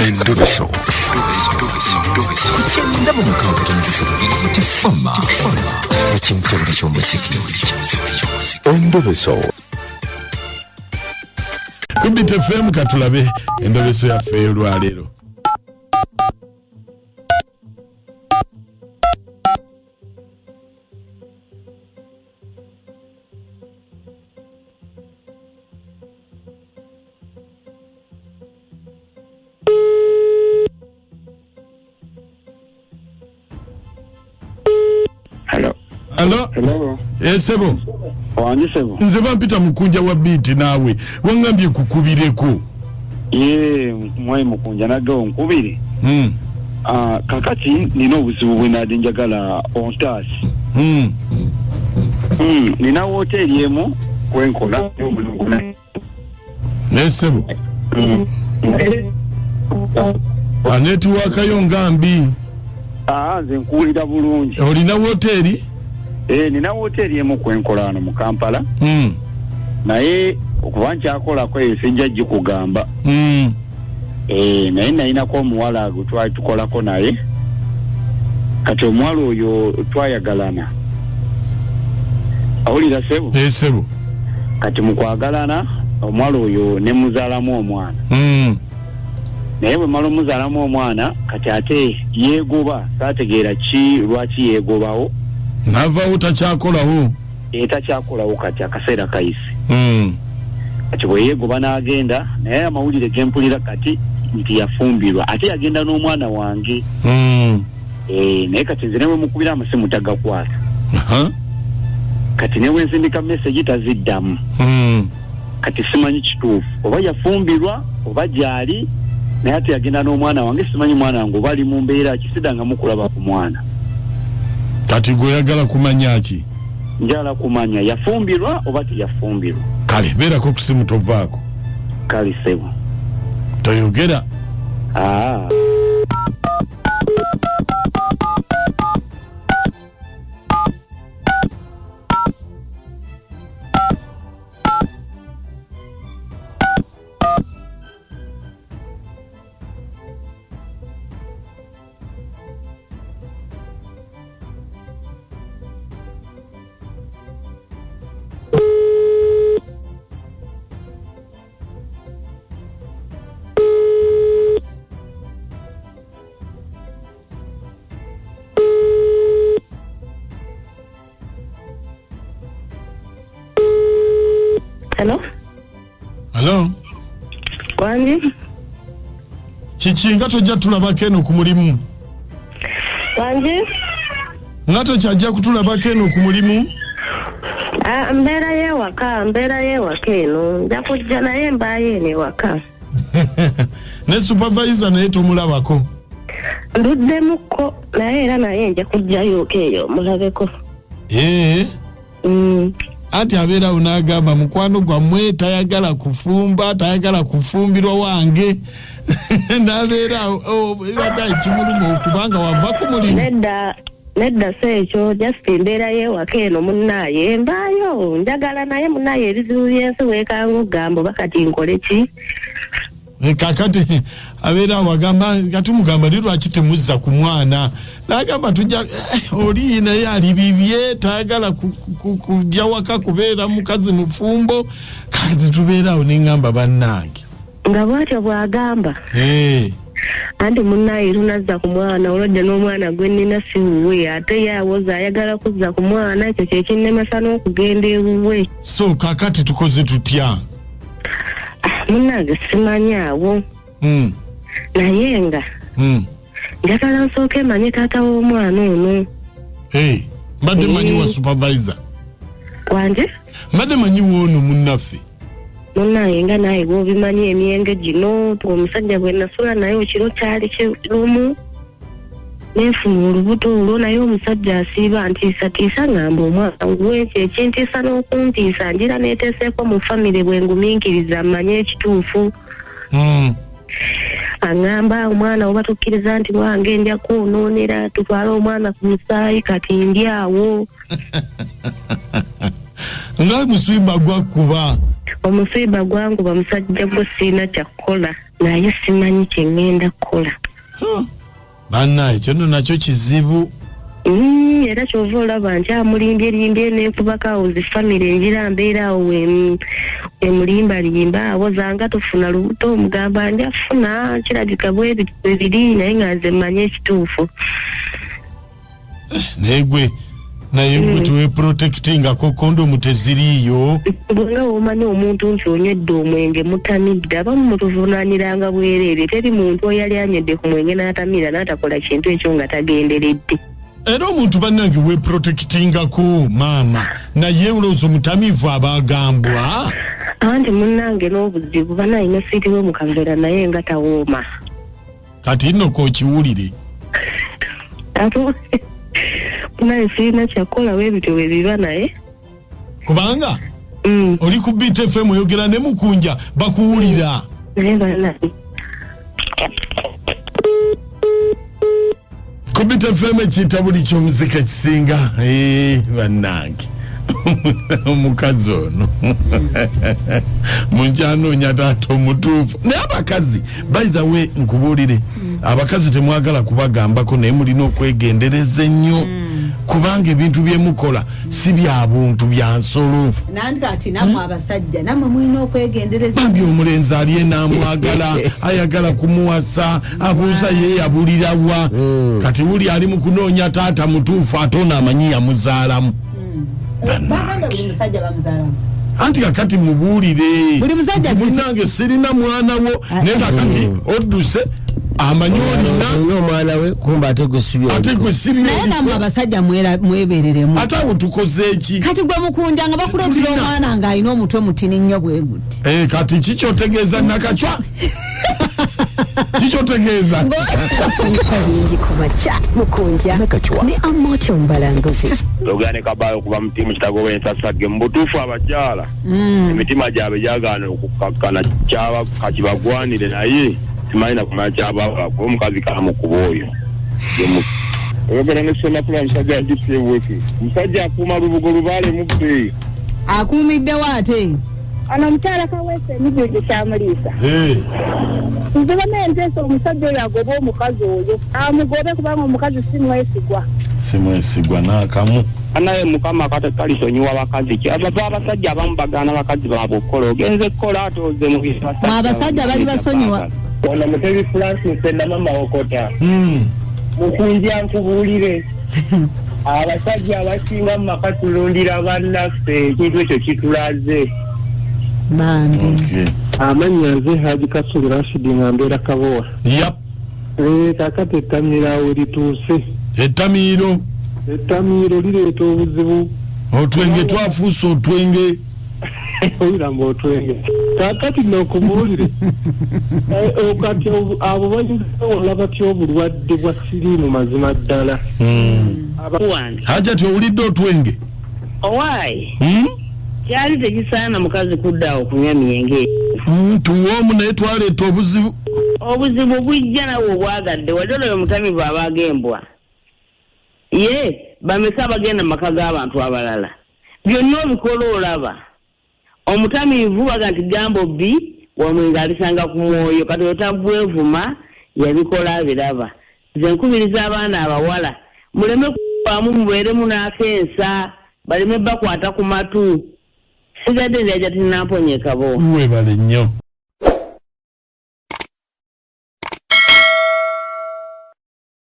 Endobeso. Ku 96.3 Tifama ekintobuli ky'omuziki. Endobeso. Ku Beat FM katulabe endobeso yaffe ey'olwaleero. Hello. Alo, Hello. esebo. Wangi sebo. Nze bampita mukunja wa biiti naawe wangambye nkukubireko. Ye mwayi mukunja nagge onkubire. Ah, kakati nina obuzibu bwe nadi njagala ontaasi. Nina woteeri emu kwenkola. Nesebo. Anetiwaakayo nga mbi. Ah, nze nkuwulira bulungi. Olina woteeri? Eh, nina woteeri emu kwenkola wano mu Kampala. Naye okuba nkyakolako eyo sijja gikugamba. Eh, naye nalinako omuwala gwe twali tukolako naye. Kati omuwala oyo twayagalana. Awulira sebo? Esebo. Kati mu kwagalana omuwala oyo ne muzaalamu omwana. Naye bwe mmala omuzaalamu omwana kati ate yeegoba, saategeera ki lwaki yeegobawo. N'avaawo takyakolawo. Takyakolawo kati akaseera kayise. Kati bwe yeegoba n'agenda, naye amawulire ge mpulira kati nti yafumbirwa, ate yagenda n'omwana wange. Naye kati nze ne bwe mukubira amasimu tagakwata. Kati ne bwe nsindika message taziddamu. Kati simanyi kituufu oba yafumbirwa oba gy'ali, naye ate yagenda n'omwana wange, simanyi mwana wange oba ali mu mbeera ki, siddangamu kulaba ku mwana. Kati gwe oyagala kumanya ki? Njagala kumanya yafumbirwa oba teyafumbirwa. Kale beerako ku simu tovaako. Kale ssebo. Toyogera. Hello? Hello? Wangi? Kiki nga tojja tulabako eno ku mulimu? Wangi? Nga tokyajja kutulabako eno ku mulimu? Ah, mbeera y'ewaka, mbeera y'ewaka eno. Nja kujja naye mbaayo eno ewaka. Ne supervisor naye tomulabako? Nduddemukko naye era naye nja kujjayooko eyo mulabeko. Anti abeerawo n'agamba mukwano gwammwe tayagala kufumba, tayagala kufumbirwa wange. N'abeera awo, oh, ebadde ekimuluma okubanga wava ku mulimu. Nedda, nedda si ekyo, just embeera y'ewaka eno munnaaye mbaayo njagala naye munnaaye ebizibu by'ensi weekanga okugamba oba kati nkole ki? Kakati abeera awo agamba, kati mugamba li lwaki temuzza ku mwana? N'agamba tujja, oli naye ali bibye, tayagala kujja waka kubeera mukazi mufumbo. Kati tubeera awo ne ŋŋamba bannange. Nga bw'atyo bw'agamba. Anti munnaaye tunazza ku mwana, olwedde n'omwana gwe nnina si wuwe, ate ye awoza ayagala kuzza ku mwana, ekyo kye kinnemesa n'okugenda ewuwe. So kakati tukoze tutya? Munnange simanyi awo. Naye nga njagala nsooke manye taata w'omwana ono. Mbadde manyi wa supervisor. Wanje? Mbadde manyi w'ono munnaffe. Munnange nga naawe bw'obimanyi emyenge gino, omusajja gwe nasula naye ekiro kyali kirumu, nenfuna olubuto olwo, naye omusajja asiiba ntiisatiisa ngamba omwana gwekyo ekintiisa n'okuntiisa, ngira neeteeseeko mu famire bwe ngumiikiriza mmanye ekituufu. Aŋŋamba omwana oba tukkiriza nti wange nja kwonoonera tutwale omwana ku musaayi, kati ndi awo. Nga muswiba gwakkuba. Omuswiba gwankuba musajja gwo sirina kya kukola. Naye simanyi kye ŋŋenda kukola. Bannaye, ekyo nno nakyo kizibu. Era kyova olaba nkyamulimbyelimbye nenkubako awo zi famire, enjira mbeera awo wemulimbalimba awo zanga tofuna lubuto, omugamba nja funa, kirabika bwe biri, naye nga nze mmanyi ekituufu. Naye gwe, naye gwe teweprotectingako? Kondomu teziriiyo? Bwenga womanyi omuntu nti onywedde omwenge, mutamidde, abamu mutuvunaaniranga bwereere. Teri muntu oyali anywedde ku mwenge n'atamira n'atakola kintu ekyo nga tagenderedde. Era omuntu, bannange, weprotectingako maama, naye olowooza omutamiivu abagambwa? Anti munnange n'obuzibu banayina siitiwe mu kaveera, naye nga tawooma. Kati nno kokiwulire. Ate naye sirina kyakukola, bwebityo bwe biba, naye Kubanga oli ku Beat FM, oyogera ne Mukunja, bakuwulira. Naye bannange. Ku Beat FM, ekiyita buli kyomuzika ekisinga. Bannange, omukazi ono munkyanoonya taata omutuufu. Naye abakazi, by the way, nkubuulire, abakazi temwagala kubagambako, naye mulina okwegendereza ennyo, kubanga ebintu byemukola si bya buntu, bya nsolo. Nanti kati nammwe abasajja, nammwe mulina okwegendereza. Bambi, omulenzi ali enaamwagala, ayagala kumuwasa, abuuza ye yabulirawa. Kati wuli ali mu kunoonya taata mutuufu, ate ono amanyi yamuzaalamu. Bagamba buli musajja bamuzaalamu. Anti kakati mubuulire. Buli musajja. Munange, sirina mwana wo, naye kakati odduse, amanyi olina olina omwana we, kumba ate gwe si. Ate gwe si. Naye nammwe abasajja mwebereremu. Ate awo tukoze eki? Kati gwe Mukunja, nga bakuleetera Tulina. omwana ng'alina omutwe mutini nnyo bwe guti. Eh, kati kikyotegeeza Nakacwa? Kikyotegeeza? Basanyusa bingi ku makya, Mukunja Nakacwa. ne Amoti Omubalanguzi. Ogane Kabayo okuva mu ttiimu Kitagoba Ensasagge. Mu butuufu abakyala emitima gyabwe gyagaana okukakkana, kyaba kakibagwanire, naye simanyi nakumanya kyabakola, kuba omukazi kamukuba oyo. Oyogera ne Senakula, musajja agisieweke, omusajja akuuma lubugo lubaale mubbe. Akuumiddewo ate. Ono omukyala Kaweesa, emijuju kyamuliisa. Nze bamenteesa omusajja oyo agobe omukazi oyo, amugobe, kubanga omukazi si mwesigwa. Simwesigwa n'akamu. Naye Mukama kate kalisonyiwa bakazi ki abava abasajja abamu bagaana bakazi baabwe okukola, ogenze kukola ate oze mu. Mwe abasajja bali basonyiwa. Ono Mutebi Francis enamama Okota. Mukunja, nkubuulire, abasajja abasinga mu maka tulundira bannaffe, ekintu ekyo kitulaze. Bambi. Amannya nze Haji Kasulu Rashidi, nga mbeera Kabowa. Kakati ettamiiro awo lituuse. Ettamiiro. Ettamiiro lireeta obuzibu. Otwenge, twafuuse otwenge. Oyiramba otwenge. Kakati nokubuulire, kati abo bayinza ola batya obulwadde bwa siriimu? Mazima ddala. Wange. Hajati, owulidde otwenge? Owaayi. Hmm? Kyali tekisaana mukazi kudda awo kunywa myenge. Tuwoomu, naye twaleeta obuzibu. Obuzibu bujja nawe obwagadde wali olwo omutamivu aba agembwa ye bameka abagenda mu maka g'abantu abalala, byonna obikola olaba omutamiivu baga nti gambo bbi wamwenge alisanga ku mwoyo. Kati otabwevuma yabikola abiraba. Nze nkubiriza abaana abawala, muleme kubamu, mubeeremu n'akensa, baleme bakwata ku matu. Sigadde njaja tinamponyekabo. Webale nnyo.